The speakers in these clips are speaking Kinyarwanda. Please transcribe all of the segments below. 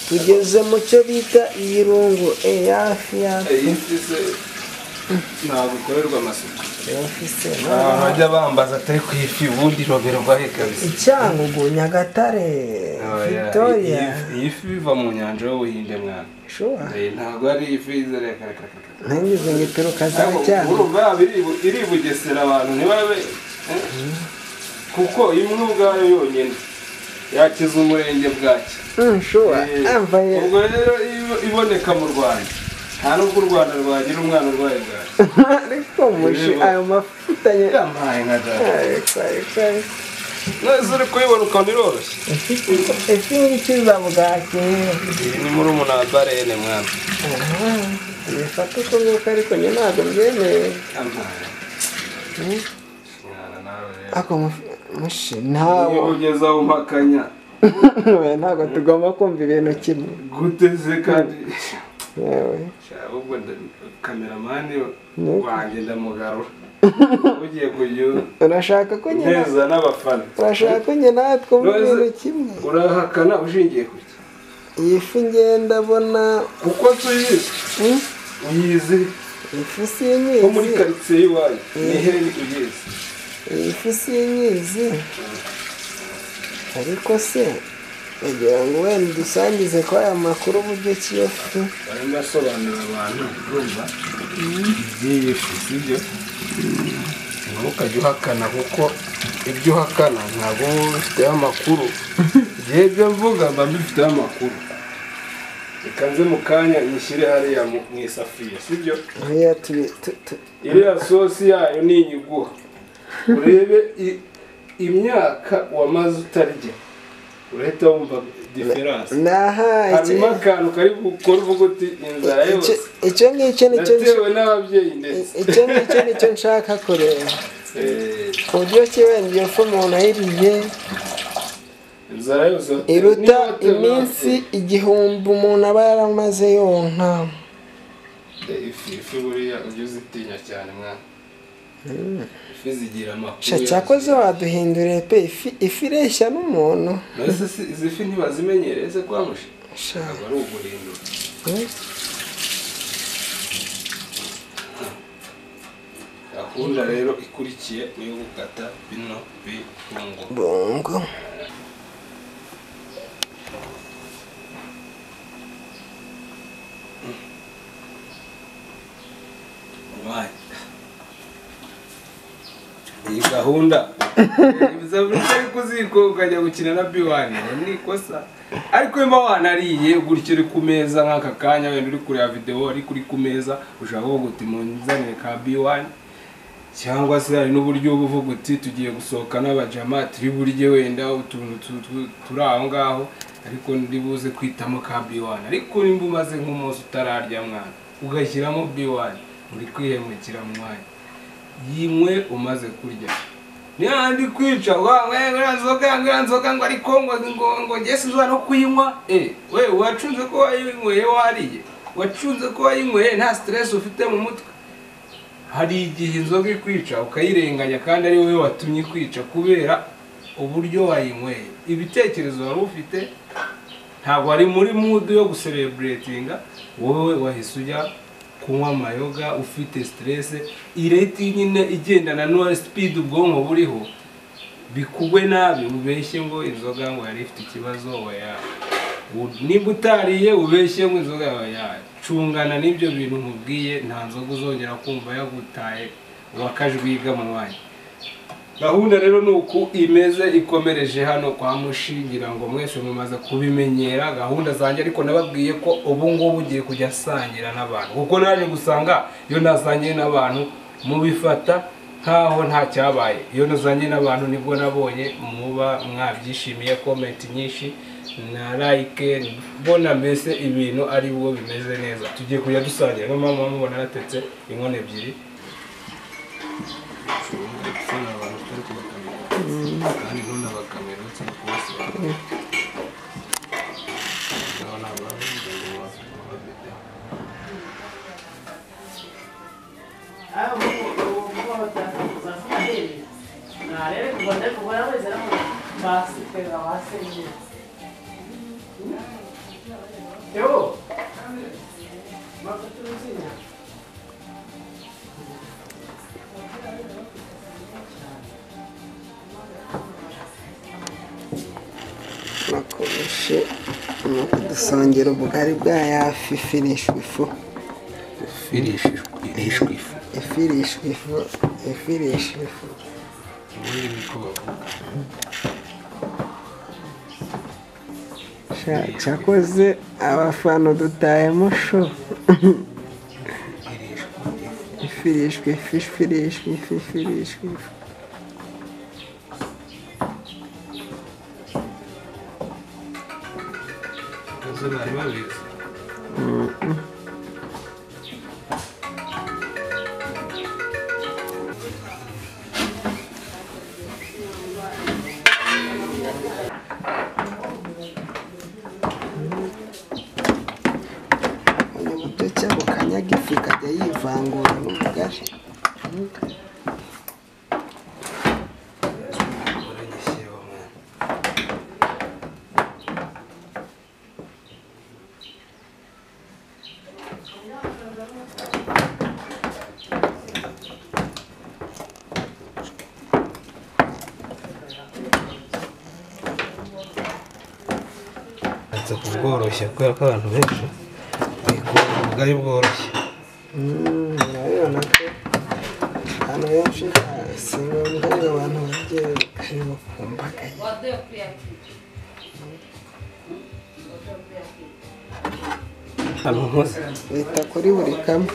Tugeze mu cyo bita ibirungo. Yafi Ifi se ntabwo ikorerwa amasuku. Abantu bajya bambaza atari ku ifi ubundi roberwa he kabisa. Icyangugu, Nyagatare, Victoria. Iyi fi biva mu nyanja y'Ubuhinde mwana. Ntabwo ari ifi izere kare. Ntangize ngo ituruka za Cyangugu. Urumva iri Bugesera abantu ntibabe kuko imwe ubwayo yonyine yakiza umurenge bwacyo. Ubwo rero iboneka mu Rwanda. Nta nubwo u Rwanda rwagira umwana urwaye bwacyo. Ariko mushi ayo mafuta yampaye nka data. Neza uri kuyibona ukabona iroroshye. Ifi ngikiza bwaki. Iyi ni murumuna wa barene mwana. Nifata uko nguko ariko njye ntabwo mbyemeye. Ako mushi ntawo. Iyo ugeze aho umpakanya. Ntabwo tugomba kumva ibintu kimwe. Guteze kandi. Ubwo kameramani wanjye ndamugarura. Ugiye kujya urashaka ko njye neza n'abafana. Urashaka ko njye nawe twumva ibintu kimwe. Urahakana ushingiye ku ki? Iyi fi ngenda mbona kuko tuyizi. Uyizi. Ifi sinyizi. Ko muri quartier y'iwanyu ni hehe uyizi? Iyi fi sinyizi. Ariko se kugira ngo wenda dusangize ko aya makuru uburyo ki iyo fi barimo asobanurira abantu urumva iby'iyi fi sibyo? Ntukajye uhakana kuko ibyo uhakana ntabwo uba ubifiteho amakuru. Igihe ibyo mvuga mba mbifiteho amakuru. Reka nze mu kanya nyishyire hariya mu isafuriya sibyo? Iriya sosi yayo ni inyiguha urebe imyaka wamaze utarya urahita wumva diferanse. Harimo akantu kari gukora uvuga uti inzara yose icyo ngicyo nicyo natewe n'ababyeyi ndetse icyo ngicyo nicyo nshaka kureba. Uburyo ki wenda iyo fu umuntu ayiriye inzara yose iruta iminsi 1000 umuntu aba yaramaze yonka. Ifi buriya ujye uzitinya cyane mwana. Ifi zigira amakuru. Cyakoze waduhinduriye pe ifi ireshya n'umuntu. None se izi fi ntibazimenyereye se kwa mushi? Ntabwo ari uguhindura. Gahunda rero ikurikiye ni iyo gukata bino birungo. Bongo. Iyi gahunda bizaburi kuziko ukajya gukina na B1 ni ikosa. Ariko imba wanariye gutyo uri ku meza nk'aka kanya wenda uri kureba video ariko uri ku meza ushaka guti munzanire ka B1 cyangwa se hari n'uburyo ubuvuga uti tugiye gusohoka n'abajama turi burye wenda utuntu turi aho ngaho ariko ndi buze kwitamo ka B1. Ariko nimba umaze nk'umunsi utararya mwana ugashyiramo B1 uri kwihemukira mwanya. Yimwe umaze kurya ni kwica nzoga ngo ariko ngo nge sinzwa no kuyinywa. We wacunze ko wayinyweye wariye, wacunze ko wayinyweye nta stress ufite mu mutwe. Hari igihe inzoga ikwica ukayirenganya kandi ari wowe watumye kwica kubera uburyo wayinyweye. Ibitekerezo wari ufite ntabwo ari muri mood yo gucelebratinga, wowe wahise ujya kunywa amayoga ufite stress ireti nyine igendana no speed ubwonko buriho bikugwe nabi ubeshye ngo inzoga ngo yari ifite ikibazo oya. Nimba utariye ubeshye ngo inzoga yawe cungana n'ibyo bintu nkubwiye nta nzoga uzongera kumva yagutaye wakajwiga mu mwanya. Gahunda rero nuku imeze ikomereje hano kwa Mushingira ngo mwese mumaze kubimenyera gahunda zanjye, ariko nababwiye ko ubu ngubu ugiye kujya sangira n'abantu kuko naje gusanga iyo nasangiye n'abantu mubifata nkaho nta cyabaye. Iyo nazanye n'abantu nibwo nabonye muba mwabyishimiye comment nyinshi na like mbona mbese ibintu ari bwo bimeze neza. Tugiye kujya dusangira no mama mubona natetse inkono ebyiri. Yo. Makutuzinya. Makoreshe dusongera ubugari bwa yafi finish ifu. Finish ifu. Finish ifu. Finish ifu. Cyakoze abafana dutayemo sho. Ifirishwe ifirishwe ifirishwe. Ifu ikajya yivangura n'ubugari. Kubworoshya kubera ko abantu benshi bikunda ubugari bworoshye. Urabibona ko ahantu henshi si ngombwa ngo abantu bajye ubugari bukumbagaye. Wita kuri buri kamwe.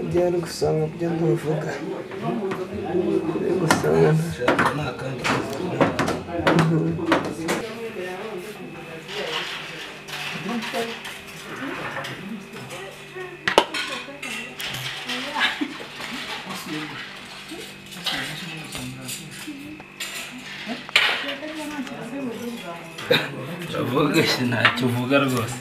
Ibyo ari gusonga byo ntuvuga. Uri gusonga uravuga ntacyo uvuga rwose.